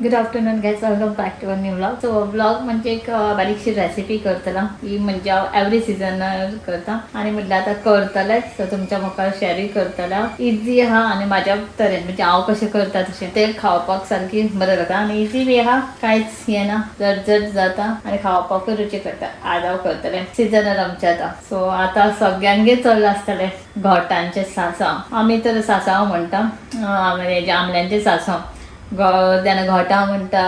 Good afternoon guys, welcome back to our new vlog. So vlog म्हणजे एक बारीकशी recipe Kartala ही, म्हणजे हांव एवरी सिजनार करता आनी म्हटल्यार आतां करतलेच. सो तुमच्या मुखार शेरूय करतला. इजी आहा आनी म्हाज्या तरेन, म्हणजे हांव कशें करता तशें तें खावपाक सारकी बरें जाता आनी इजी बी आहा, कांयच हें ना, झटझट जाता आनी खावपाकूय रुचीक लागता. आज हांव करतलें सिजनल आमचें आतां. सो आतां सगळ्यांगेर चल्लां आसतलें घोटांचें सांसव. आमी तर सांसव म्हणटा, म्हणजे आमल्यांचें सांसव. जाणां घोटां म्हणटा,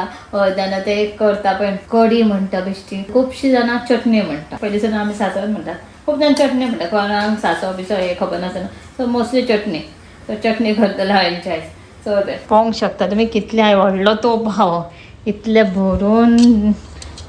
जाणां ते करता पळय कडी म्हणटा बेश्टी, खुबशीं जाणां चटणी म्हणटा. पयलीं सावन आमी सांसवच म्हणटा, खूब जाण चटणी म्हणटा. कोणाक सांसव बिसव हें खबर नासतना, सो मोस्टली चटणी. सो चटणी करतले हांव हेंच्या आयज. सो ते पळोवंक शकता तुमी कितले हांवें व्हडलो तोप आहा, इतले भरून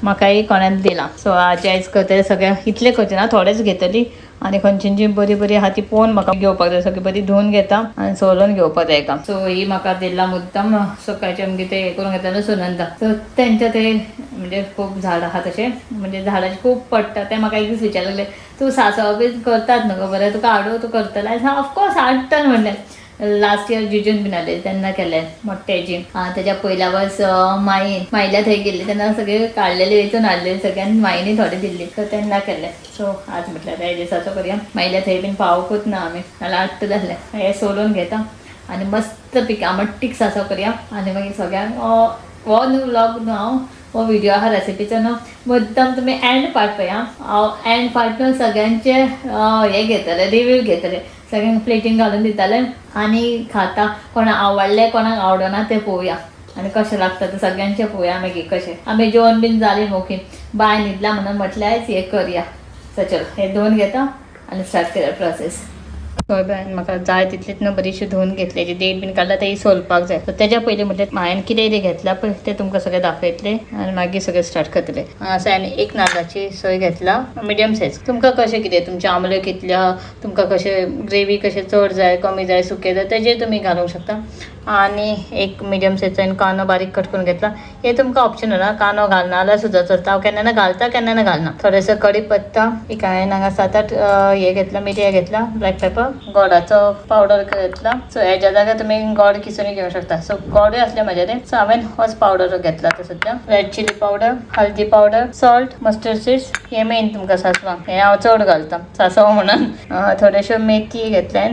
म्हाकाय कोणाक दिलां. सो आज आयज करतले सगळें, इतलें करचें ना, थोडेच घेतली आनी खंयची बरी बरी आहा ती पळोवन म्हाका घेवपाक जाय. सगळी बरी धुवन घेता आनी सोलून घेवपाक जाय एका. सो ही म्हाका दिला मुद्दम सकाळचें आमगे ते हें करून घेताले सुनंदा. सो तेंचे ते म्हणजे खूब झाड आहा तशें, म्हणजे झाडाचे खूब पडटा. ते म्हाका एक दीस विचारले लागले, तूं सांसव बी करतात न्हू गो बरें, तुका हाडूं, तूं करतलें? ऑफकोर्स हाडटा म्हणलें. लास्ट इयर जिजून बीन आसले तेन्ना केलें मोट्याची. तेज्या पयल्या वर्स माईन माईल्या थंय गेल्ली तेन्ना सगळे काडलेले वेचून हाडलेले सगळ्यान, माईनी थोडे दिल्ली, सो तेन्ना केलें. सो आज म्हटल्यार त्या दिसाचो करया. माईल्या थंय बीन पावकूच ना आमी, नाल्यार आट्ट जालें. हें सोलून घेता आनी मस्त पिकी आमटटीक सांसव करया आनी मागीर सगळ्यांक हो न्हू व्लॉग न्हू, हांव हो व्हिडिओ आहा रेसिपीचो न्हू, मुद्दम तुमी एंड पार्ट पळया. हांव एंड पार्ट न्हू सगळ्यांचे हे घेतले, रिव्यू घेतले, सगळ्यांक प्लेटीन घालून दिताले आनी खाता. कोणाक आवडलें कोणाक आवडना तें पळोवया आनी कशें लागता तें सगळ्यांचें पळोवया. मागीर कशें आमी जेवण बीन जालीं मोखी बाय न्हिदला म्हणून म्हटल्यार हें करया. सो चलो, हें धुवन घेता आनी स्टार्ट करया प्रोसेस. हय बायन, म्हाका जाय तितलीच न्हू बरीशी धुवन घेतली, जी देठ बीन काडला तें सोलपाक जाय. सो तेज्या पयलीं म्हटल्यार हांवें कितें कितें घेतलां पळय तें तुमकां सगळें दाखयतलें आनी मागीर सगळें स्टार्ट करतलें. हांगासर हांवें एक नाल्लाची सोय घेतला मिडियम सायज. तुमकां कशें कितें तुमचे आमल्यो कितल्यो, तुमकां कशें ग्रेवी कशें चड जाय, कमी जाय, सुकें जाय, तेजेर तुमी घालूंक शकता. आनी एक मिडियम सायज हांवें कांदो बारीक कट करून घेतला. हे तुमकां ऑप्शनल आहा, कांदो घालना जाल्यार सुद्दां चलता. हांव केन्ना केन्ना घालता, केन्ना केन्ना घालना. थोडेसो कडी पत्ता, एक हांवें हांगा 7-8 हे घेतला, मिरयां घेतला, ब्लॅक पेपर, गोडाचो पावडर घेतला. सो हेज्या जाग्यार तुमी गोड किसून घेवंक शकता. सो गोडूय आसले म्हाजे कडेन, सो हांवें होच पावडर घेतला. तो सद्या रेड चिली पावडर, हळदी पावडर, सॉल्ट, मस्टर्ड सीड्स, हे मेन तुमकां सांसवांक, हे हांव चड घालता सांसव म्हणून. थोडेश्यो मेथी घेतले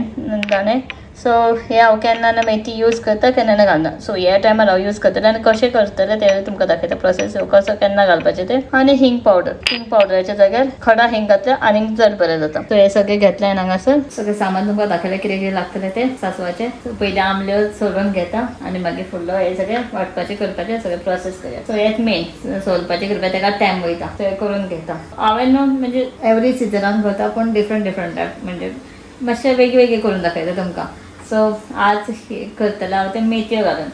दाणे. सो हे हांव केन्ना ना मेथी यूज करता, केन्ना ना घालना. सो ह्या टायमार हांव यूज करतलें आनी कशें करतलें तें तुमकां दाखयता, प्रोसेस कसो केन्ना घालपाचें तें. आनी हिंग पावडर, हिंग पावडराच्या जाग्यार खडा हिंग घातल्यार आनीक चड बरें जाता. सो हें सगळें घेतलें हांवें हांगासर, सगळें सामान तुमकां दाखयलें कितें कितें लागतलें तें सांसवाचें. सो पयलीं आमल्यो सोलून घेता आनी मागीर फुडलो हें सगळें वांटपाचें करपाचें सगळें प्रोसेस करया. सो हेंच मेन सोलपाचें करपाचें, तेका टायम वयता, तें करून घेता. हांवें न्हू म्हणजे एवरी सिजनाक करता, पूण डिफरंट डिफरंट टायप, म्हणजे मातशें वेगवेगळें करून दाखयता तुमकां. सो आज करतलें हांव तें मेथयो घालून.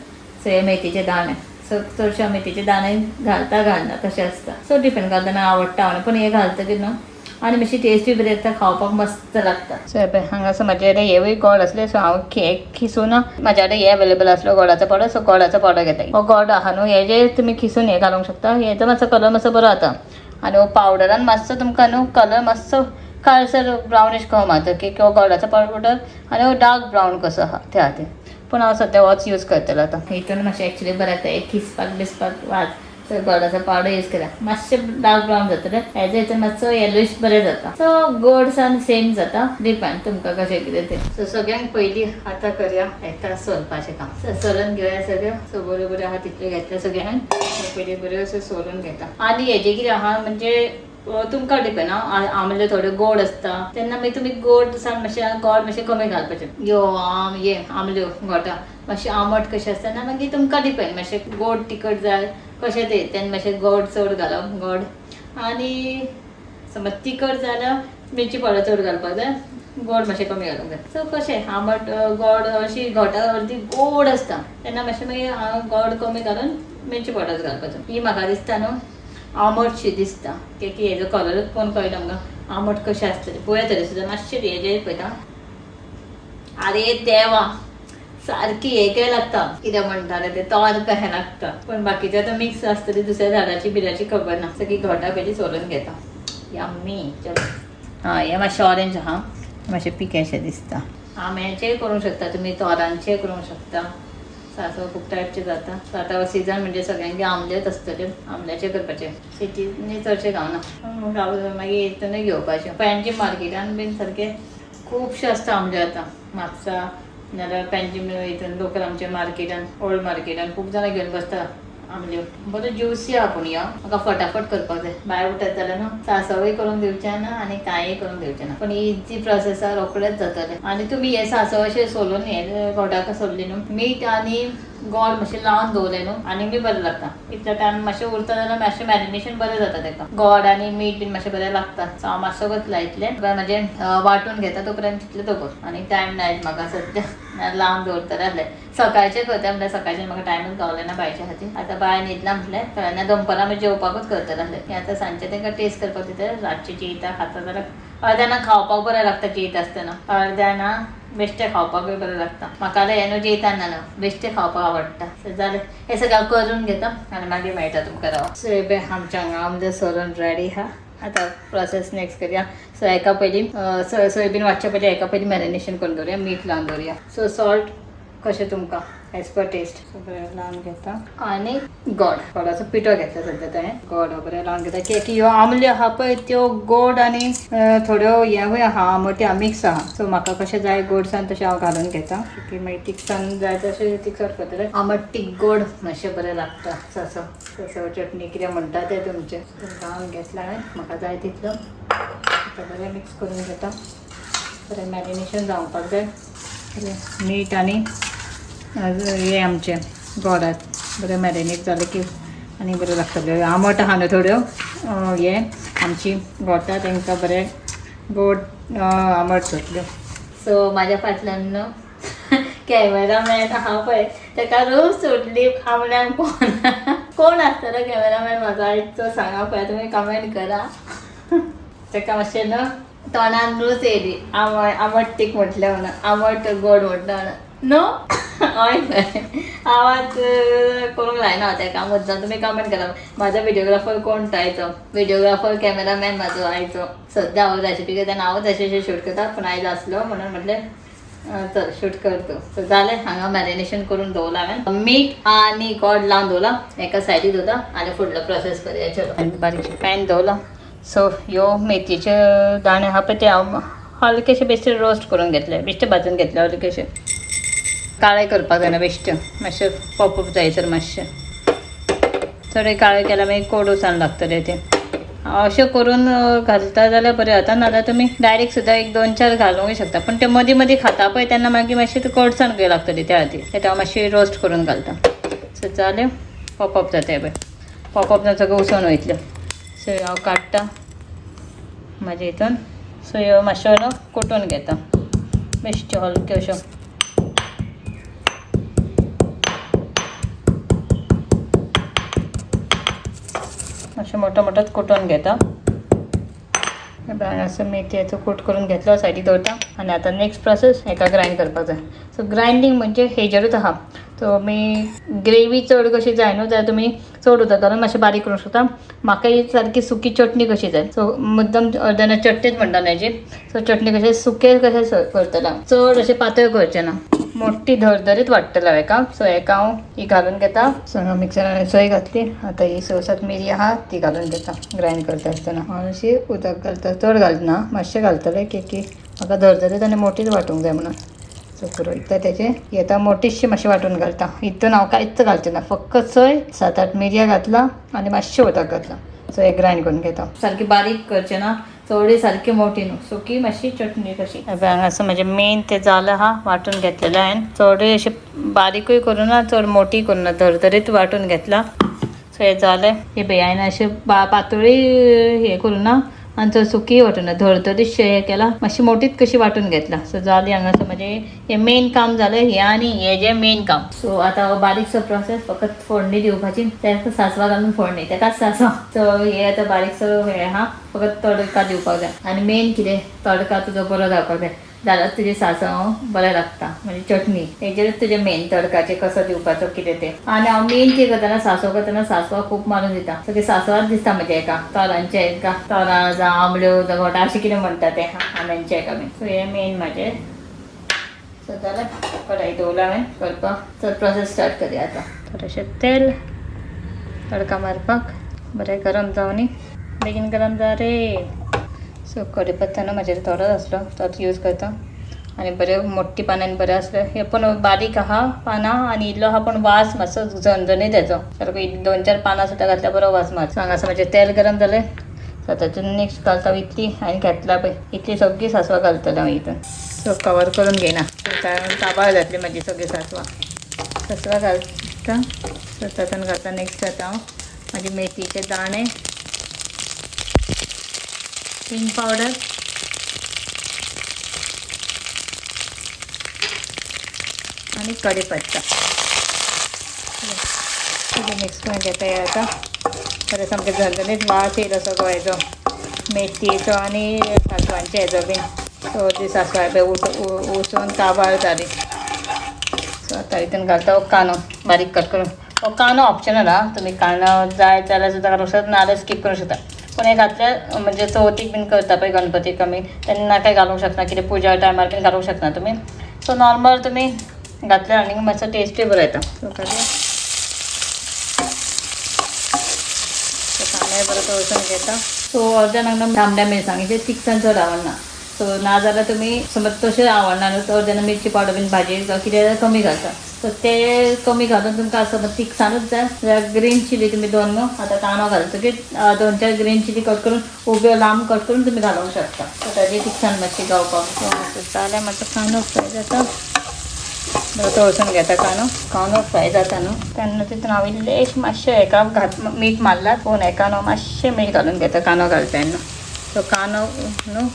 सो हे मेथीचे दाणे, सो चडशे हांव मेथीचे दाणे घालता, घालना तशें आसता. सो डिपेंड, घालतना आवडटा हांव, पूण हें घालतकीर न्हू आनी मातशी टेस्टूय बरी येता, खावपाक मस्त लागता. सो हे पळय, हांगासर म्हाजे कडेन हेवूय गोड आसले, सो हांव केक खिसून म्हाज्या कडेन हे अवेलेबल आसलो गोडाचो पावडर, सो गोडाचो पावडर घेता. हो गोड आहा न्हू, हेजे तुमी खिसून हे घालूंक शकता. हेजो मातसो कलर मातसो बरो जाता आनी हो पावडरान मातसो तुमकां न्हू कलर मातसो काळसर ब्रावनीश कसो मारता की किंवा गोडाचो पावडर आनी हो डार्क ब्रावन कसो आहा त्या खातीर. पूण हांव सद्या होच यूज करतलें आतां. हितून मातशें एक्चुली बरें जाता, एक खिसपाक बिसपाक वाज. सो गोडाचो पावडर यूज केला, मातशें डार्क ब्रावन जातलें, हेजे हितून मातसो येलोइश बरें जाता. सो गोडसान सेम जाता, डिपेंड तुमकां कशें कितें तें. सो सगळ्यांक पयलीं आतां करया हेका सोलपाचें काम. सो सोलून घेवया सगळें. सो बऱ्यो बऱ्यो आहा तितल्यो घेतल्या सगळ्यांक, पयलीं बऱ्यो अश्यो सोलून घेता. आनी हेजें कितें आहा म्हणजे तुमकां डिपेंड आं, आमले थोडे गोड आसता तेन्ना मागीर तुमी गोड सान मातशें गोड मातशें कमी घालपाचें. यो आम ये आमल्यो घोटां मातशें आमट कशें आसता तेन्ना मागीर तुमकां डिपेंड, मातशें गोड तिखट जाय कशें तें, तेन्ना मातशें गोड चड घालप गोड. आनी समज तिखट जाल्यार मिरची पावडर चड घालपाक जाय, गोड मातशें कमी घालूंक जाय. सो कशें आंबट गोड अशी घोटां अर्दी गोड आसता तेन्ना मातशें मागीर हांव गोड कमी घालून मिरची पावडर घालपाचो. ही म्हाका दिसता न्हू आंबटशी दिसता, की हेजो कलरूच पळोवन कळटा आमकां आंबट कशें आसतलें. पळोवया तरी सुद्दां मातशें हेजेर पळयता. आरे देवा, सारकी हें काय लागता, कितें म्हणटाले ते तोर कशें लागता, पूण बाकीचें आतां मिक्स आसतली दुसऱ्या झाडाची बिराची खबर ना. सगळी घोटां पयलीं सोलून घेता. यम्मी. चलो, आं हें मातशें ऑरेंज आहा, मातशें पिकेशें दिसता. आंब्याचेंय करूंक शकता तुमी, तोरांचेंय करूंक शकता. सांसव खूब टायपचे जाता. सो आतां सिजन म्हणजे सगळ्यांक आमलेच आसतले, आमल्याचे करपाचे. सिटीनी चडशे गावना, गांव मागीर हितूनय घेवपाचे. पेंजी मार्केटान बीन सारके खुबशे आसता आमले आतां म्हापसा नाजाल्यार पेंजी हितून लोकल आमच्या मार्केटान, ओल्ड मार्केटान खूब जाणां घेवन बसता आमल्यो. बरो ज्युसी आहा पूण ह्यो म्हाका फटाफट करपाक जाय. भायर उठत जाल्यार न्हू सांसवूय करूंक दिवचें ना आनी कांय करूंक दिवचें ना, पूण इजी प्रोसेस आहा, रोखडेच जातलें. आनी तुमी हे सांसव अशें सोलून हे गोडाक सोडली न्हू, मीठ आनी गोड मातशें लावन दवरलें न्हू आनी बी बरें लागता. इतलो टायम मातशें उरता जाल्यार मातशें मॅरिनेशन बरें जाता तेका, गोड आनी मीठ बीन मातशें बरें लागता. सो हांव मातसो लायतलें म्हाजें वांटून घेता तो पर्यंत तितलें दवर, आनी टायम ना म्हाका सद्या लावन दवरतलें आसलें. सकाळचें करता म्हणल्यार सकाळचें म्हाका टायमूच गावलें ना बायच्या खातीर. आतां बाय न्हिदलां म्हटलें थोड्यांना दनपारां मागीर जेवपाकूच करतलें आसलें. आतां सांजचें तांकां टेस्ट करपाक दिता. रातचें जेयता खाता जाल्यार अर्द्याना खावपाक बरें लागता जेयता आसतना, अर्द्याना बेश्टें खावपाकूय बरें लागता. म्हाका जाल्यार हें न्हू जेयताना न्हू बेश्टें खावपाक आवडटा. सो जालें हें सगळें हांव करून घेता आनी मागीर मेळटा तुमकां. राव. सो हे आमच्या हांगा आमचें सोलून रेडी आहा. आतां प्रोसेस नेक्स्ट करया. सो हेका पयलीं सोयाबीन वांटच्या पयलीं हेका पयलीं मॅरिनेशन करून दवरुया, मीठ लावन दवरुया. सो सॉल्ट कशें तुमकां एज पर टेस्ट बरें लावन घेता. आनी गोड, गोडाचो पिठो घेतला सद्या हांवें, गोड बरें लावन घेता. की ह्यो आमल्यो आहा पळय त्यो गोड आनी थोड्यो हेवूय आहा आमट्यो आहा, मिक्स आहा. सो म्हाका कशें जाय गोडसान तशें हांव घालून घेता, की मागीर तिखसान जाय तशें तिखट करतलें. आमट तीख गोड मातशें बरें लागता. सासव सासव चटणी कितें म्हणटा तें तुमचें लावन घेतलां हांवें, म्हाका जाय तितलो. आतां बरें मिक्स करून घेता, बरें मॅरिनेशन जावपाक जाय. बरें मीठ आनी हे आमचें गोडात बरें मॅरिनेट जालें की आनी बरें लागतलें. आमट आहा न्हू थोड्यो हे आमची गोटा तांकां बरें गोड आमट जातल्यो. सो म्हाज्या फाटल्यान न्हू कॅमेरामॅन आहा पळय ताका रोज सोडली आमल्यांक. कोण कोण आसतलो कॅमेरामॅन म्हाजो आयचो सांगा पळय, तुमी कमेंट करा. ताका मातशें न्हू तोंडान रूच येयली आमट तीख म्हटलें म्हणून, आमट गोड म्हटलें म्हणून न्हू. हय आवाज करूंक लायना ताका मुद्दाम. तुमी कमेंट करा म्हाजो व्हिडियोग्राफर कोण तो आयचो, व्हिडियोग्राफर कॅमेरामॅन म्हाजो आयचो. सद्या हांव रेसिपी करता आनी हांवूच अशें अशें शूट करता, पूण आयज आसलो म्हणून म्हटलें चल शूट करतो. सो जालें हांगा मॅरिनेशन करून दवरलां हांवें, मीठ आनी गोड लावन दवरलां एका सायडीक दवरता आनी फुडलो प्रोसेस करया. चलो आनी बारीकशें पॅन दवरलां. सो ह्यो मेथयेचे दाणे आहा पळय ते हांव हलकेशे बेश्टे रोस्ट करून घेतले, बेश्टे भाजून घेतले, हलकेशे काळे करपाक जायना, बेश्टे मातशें पॉपअप जायसर मातशें थोडे काळे केल्यार मागीर कोडूसान लागतलें तें. अशें करून घालता जाल्यार बरें जाता, नाजाल्यार तुमी डायरेक्ट सुद्दां एक दोन चार घालूंक शकता, पूण ते मदीं मदीं खाता पळय तेन्ना मागीर मातशें ते कडसाण कशी लागतली त्या खातीर तें हांव मातशें रोस्ट करून घालता. सो जालें पॉपअप जाता पळय, पॉपअप जावन सगळें उसोन वयतलें. सो हांव काडटा म्हाजे हितून. सो ह्यो मातश्यो न्हू कुटून घेता बेश्ट्यो हलक्यो अश्यो. मातशें मोटो मोटोच कुटून घेता. हांगासर मेथयेचो कूट करून घेतलो, सायडीक दवरता. आनी आतां नेक्स्ट प्रोसेस हेका ग्रायंड करपाक जाय. सो ग्रायंडींग म्हणजे हेजेरूच आहा, तुमी ग्रेवी चड कशी जाय न्हू जाल्यार तुमी चड उदक घालून मातशें बारीक करूंक शकता. म्हाका ही सारकी सुकी चटणी कशी जाय, सो मुद्दम अर्द्यान चटणीच म्हणटा न्हू हेजी. सो चटणी कशें सुकें कशें करतलें हांव, चड अशें पातळ करचें ना, मोटी धरधरीत वाडटलें हांव हेका. सो हेका हांव ही घालून घेता. सो हांगा मिक्सरान सोय घातली, आतां ही स सात मिरयां आहा ती घालून घेता ग्रायंड करता आसतना. हांव अशी उदक घालता, चड घालना मातशें घालतलें की म्हाका धरधरीत आनी मोटीच वांटूंक जाय म्हणून. सो पुरो इतलें तेजें ही आतां मोटीशी मातशें वांटून घालता. हितून हांव कांयच घालचें ना, फक्त सोय 7-8 मिरयां घातलां आनी मातशें उदक घातलां. सो हें ग्रायंड करून घेता, सारकी बारीक करचें ना, चडूय सारकी मोटी न्हू, सुकी मातशी चटणी कशी. हांगासर म्हजें मेन तें जालें आहा, वांटून घेतलेलें हांवें. चडूय अशें बारीकूय करूं ना, चड मोटी करूं ना, धरधरीत वांटून घेतलां. सो हें जालें. हे पळय हांवें अशें पातळी हें करूं ना आनी चड सुकी वांटूं ना, धरधरीत हें केलां, मातशी मोटीच कशी वांटून घेतलां. सो जालें हांगासर म्हजें हें मेन काम जालें, हें आनी हें जें मेन काम. सो आतां बारीकसो प्रोसेस फकत फोडणी दिवपाची, तेका सांसवां घालून फोडणी, तेकाच सांसव. सो हें आतां बारीकसो हें आहा, फकत तडका दिवपाक जाय. आनी मेन कितें तडका तुजो बरो जावपाक जाय, जाल्यार तुजें सांसव बरें लागता, म्हणजे चटणी हेजेरूच तुजें मेन तडकाचें कसो दिवपाचो कितें तें. आनी हांव मेन कितें करतना सांसव करतना सांसवां खूब मारून दिता, सगळें सांसवांच दिसता म्हज्या हेका, तोरांचें हेका, तोरां जावं आंबल्यो जावं गोटां अशें कितें म्हणटा तें आंब्यांचें हेका बीन. सो हें मेन म्हाजें. सो जालें, कढाई दवरला हांवें करपाक. सो प्रोसेस स्टार्ट करया आतां. थोडेशें तेल तडका मारपाक, बरें गरम जावनी, बेगीन गरम जा रे. सो कढीपत्ता न्हू म्हाजेर थोडोच आसलो, तोच यूज करता. आनी बरें मोट्टी पानां बरें आसलें हे, पण बारीक आहा पानां आनी इल्लो आहा, पण वास मातसो झणझणीत येचो सारको. दोन चार पानां सुद्दां घातल्यार बरो वास मार. सो हांगासर म्हाजें तेल गरम जालें. सो तातूंत नेक्स्ट घालता हांव इतली हांवें घेतला पळय, इतली सगळीं सांसवां घालतलें हांव हितून. सो कवर करून घेयना, काबार जातली म्हाजी सगळीं सांसवां. सांसवां घालता. सो तातूंत घालता नेक्स्ट आतां हांव म्हाजे मेथीचे दाणे, हिंग पावडर आनी कढीपत्ता. सगळें मिक्स करून घेता हे आतां. बरें सामकें झणझणीत वास येयलो सगळो हेजो, मेथयेचो आनी सांसवांचे हेजो बीन. सो ती सांसवां पळय उसोन काबार जाली. सो आतां हितून घालता हो कांदो बारीक कट करून. हो कांदो ऑप्शनल आहा, तुमी कांदो जाय जाल्यार सुद्दां घालूंक शकता, नाजाल्यार स्कीप करूंक शकता. पूण हें घातल्यार म्हणजे चवथीक बीन करता पळय गणपतीक आमी, तेन्ना कांय घालूंक शकना, कितें पुजा टायमार बीन घालूंक शकना तुमी. सो नॉर्मल तुमी घातल्यार आनीक मातसो टेस्टूय बरो येता. सो घालया. सो कांदोय बरो तळसून घेता. सो अर्द्या जाणांक तांबड्या मिरसांगेचें तिखसाण चड आवडना. सो नाजाल्यार तुमी समज तशें आवडना न्हू, तर जेन्ना मिरची पावडर बीन भाजी जावं कितें जाल्यार कमी घालता. सो ते कमी घालून तुमकां समज तिखसाणूच जाय जाल्यार ग्रीन चिली तुमी दोन, न्हू आतां कांदो घालतकीर दोन चार ग्रीन चिली कट करून, उब्यो लांब कट करून तुमी घालूंक शकता. सो ताजी तिखसाण मातशी गावपाक. सो जालें, मातसो कांदो फ्राय जाता, बरो तळसून घेता कांदो. कांदो फ्राय जाता न्हू, तेन्ना तितून हांव इल्लें मातशें हेका घात मीठ मारलां, पूण हेका न्हू मातशें मीठ घालून घेता कांदो घालता तेन्ना. सो कांदो न्हू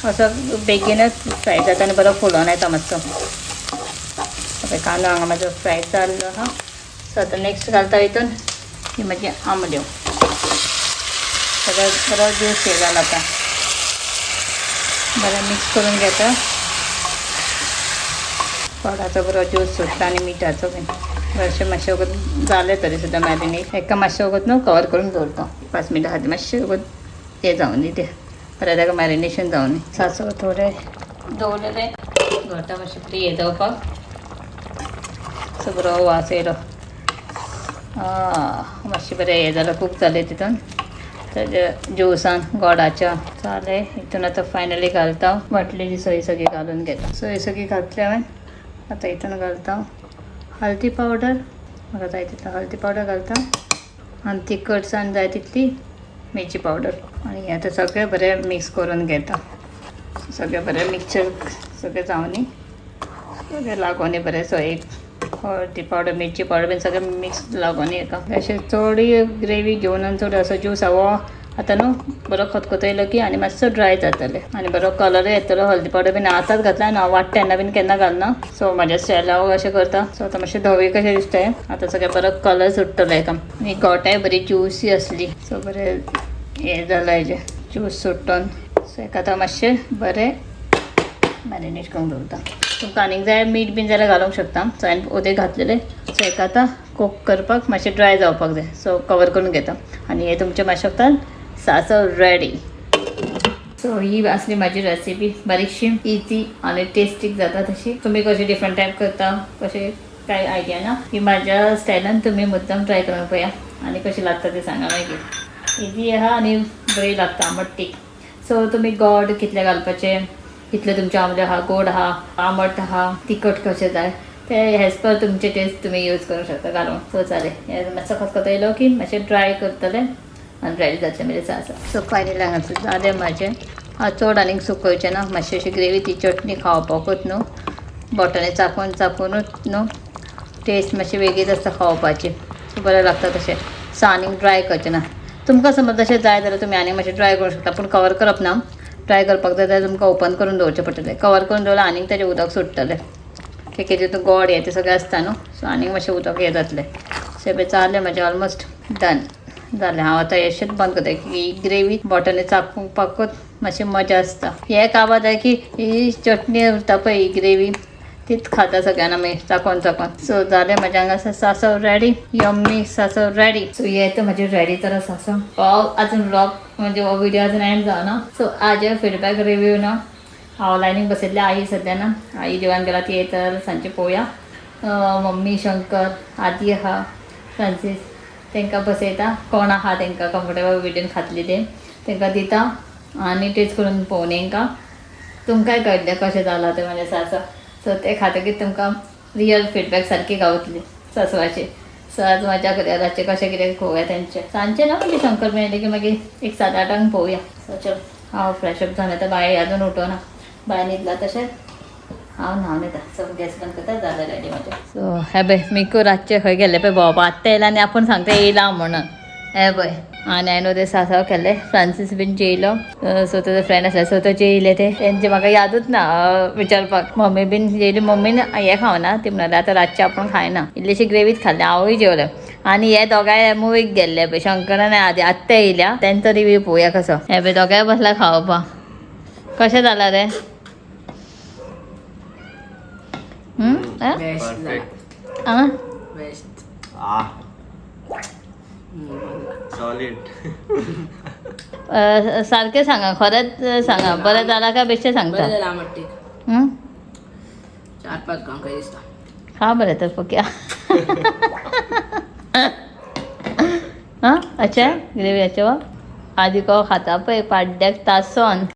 असो बेगीनच फ्राय जाता आनी बरो फुलोन येता मातसो. पळय, कांदो हांगा म्हाजो फ्राय जाल्लो आहा. सो आतां नेक्स्ट घालता हितून ही म्हाजी आंबल्यो. सगळो बरो ज्यूस हे जाला, आतां बरें मिक्स करून घेता. गोडाचो बरो ज्यूस सुट्टा आनी मिठाचो बीन. बरेंशें मातशें वगत जालें तरी सुद्दां मॅरिनेट. हेका मातशें वगत न्हू कवर करून दवरता 5 मिनटां खातीर, मातशें वगत हें जावनी तें, परत ताका मॅरिनेशन जावनी. सांसव थोडे दवरलेले घोटां मातशें फ्री हें जावपाक. सो बरो वास येयलो, मातशें बरें हें जालें, कूक जालें तितून ताज्या ज्युसान गोडाच्या. जालें, हितून आतां फायनली घालता वांटलेली सोय सगळी घालून घेता. सोय सगळी घातली हांवें. आतां हितून घालता हळदी पावडर, म्हाका जाय तितलो हळदी पावडर घालता आनी तिखटसाण जाय तितली मिरची पावडर. आनी हें आतां सगळें बरें मिक्स करून घेता. सगळें बरें मिक्सचर सगळें जावनी, सगळें लागोनी बरें सोयेक, हळदी पावडर, मिरची पावडर बीन सगळें मिक्स लागोनी हेका. अशें चडूय ग्रेवी घेवन आनी चड असो ज्यूस हो आतां न्हू बरो खतखतो की आनी मातसो ड्राय जातलें आनी बरो कलरूय येतलो. हळदी पावडर बीन आतांच घातला आनी हांव वांट्टा तेन्ना बीन केन्ना घालना. सो म्हाज्या स्टायला हांव अशें करता. सो आतां मातशें धवे कशें दिसता आतां, सगळें बरो कलर सुट्टलो हेका आनी गोठाय बरी ज्युसी आसली. सो बरें हें जालां, हेजें ज्यूस सुट्टोन. सो हेका आतां मातशें बरें मॅरिनेट करूंक दवरता. तुमकां आनीक जाय मीठ बीन जाल्यार घालूंक शकता. सो हांवें उदक घातलेलें. सो हेका आतां कुक करपाक मातशें ड्राय जावपाक जाय, सो कवर करून घेता आनी हे तुमचें मातशें वखदान सांसव रेडी. सो ही आसली म्हाजी रेसिपी, बारीकशी, इजी आनी टेस्टीक जाता तशी. तुमी कशी डिफरंट टायप करता, कशें काय आयडिया ना, ही म्हाज्या स्टायलान तुमी मुद्दम ट्राय करून पळया आनी कशी लागता ते सांगा मागीर. इजी आहा आनी बरी लागता आंबट. सो तुमी गोड कितले घालपाचे, कितले तुमचे आंबले आहा, गोड आहा, आंबट आहा, तिखट कशें जाय ते एज पर तुमचे टेस्ट तुमी यूज करूंक शकता घालून. सो जालें हें, मातसो खतखतो येयलो की मातशें ड्राय करतलें आनी रेडी जातलें म्हजें सांसव. सो फायनली हांगासर जालें म्हाजें. आतां चड आनीक सुकोवचें ना, मातशी अशी ग्रेवी ती चटणी खावपाकूच न्हू बोटांनी चाकून चाकूनूच न्हू टेस्ट मातशी वेगळीच आसता खावपाची. सो बरें लागता तशें. सो आनीक ड्राय करचें ना. तुमकां समज तशें जाय जाल्यार तुमी आनीक मातशें ड्राय करूंक शकता, पूण कवर करप ना. ड्राय करपाक जाय जाल्यार तुमकां ओपन करून दवरचें पडटलें. कवर करून दवरल्यार आनीक ताजें उदक सुट्टलें, कित्याक तितून गोड हें तें सगळें आसता न्हू. सो आनीक मातशें उदक हें जातलें. सो जालें म्हाजें, ऑलमोस्ट डन जालें. हांव आतां अशेंच बंद करता की ग्रेवी बोटांनी चाखुपाकूच मातशी मजा आसता. हें काबार जाय की ही चटणी उरता पळय, ही ग्रेवी तीच खाता सगळ्यांना मागीर चाकोन चाकोन. सो जालें म्हाजें हांगासर सांसव रेडी, यम्मी सांसव रेडी. सो हे तर म्हजें रेडी तर सांसव. हो अजून व्लॉग म्हणजे हो व्हिडिओ अजून एंड जावना. सो आज फिडबॅक रिव्ह्यू ना. हांव लायनीक बसयतलें. आई सद्या ना, आई देवान गेला, ती येता जाल्यार सांजचे पळोवया. मम्मी, शंकर, आदी आहा, फ्रांसीस, तांकां बसयता. कोण आहा तांकां कम्फर्टेबल विडीन खातली ते तांकां दिता आनी टेस्ट करून पळोवन तांकां तुमकांय कळटलें कशें जालां तें म्हाजें सासव. सो ते खातकीर तुमकां रियल फिडबॅक सारकी गावतली सासवाची. सो आज मजा करूया रातचें कशें कितें पळोवया तेंचें. सांजचें ना म्हणजे शंकर मेळ्ळें की मागीर एक 7-8 पळोवया. सो चल, हांव फ्रेश अप जावन येता. बाय अजून उठोना, बाय न्हिदला तशेंच हांव न्हावन येता. सो गॅस बंद करता, जालें रेडी म्हाजें. सो हे पळय मिकू रातचें खंय गेल्लें पळय भोंवपा. आत्तां येयला आनी आपूण सांगता येयला म्हणून. हे पळय, आनी हांवें न्हू ते सासाव केल्लें. फ्रांसीस बीन जेयलो. सो तेजो फ्रेंड आसले, सो तो जेयले ते. तेंचे म्हाका यादूच ना विचारपाक. मम्मी बीन जेयली. मम्मीन हें खावना, ती म्हणाली आतां रातचें आपूण खायना. इल्लीशी ग्रेवीच खाल्ली. हांवूय जेवलें. आनी हे दोगांय मुवीक गेल्ले पळय, शंकर आनी आदी, आत्तां येयल्या. तेंचो रिव्यू पळोवया कसो. हे पळय दोगांय बसला खावपाक. कशें जालां रे? आ? बेस्ट. आ? बेस्ट. Ah, solid. सारकें सांगा, खरेंच सांगा, बरें जालां काय बेश्टें सांगता? बरें जालां मट्टीक. हं? 4-5 खावंक काय दिसता. खा बरें तर पोक्या. हां, अच्छा ग्रेवी अच्छा. आदी को खाता पळय पाड्ड्याक तासोन.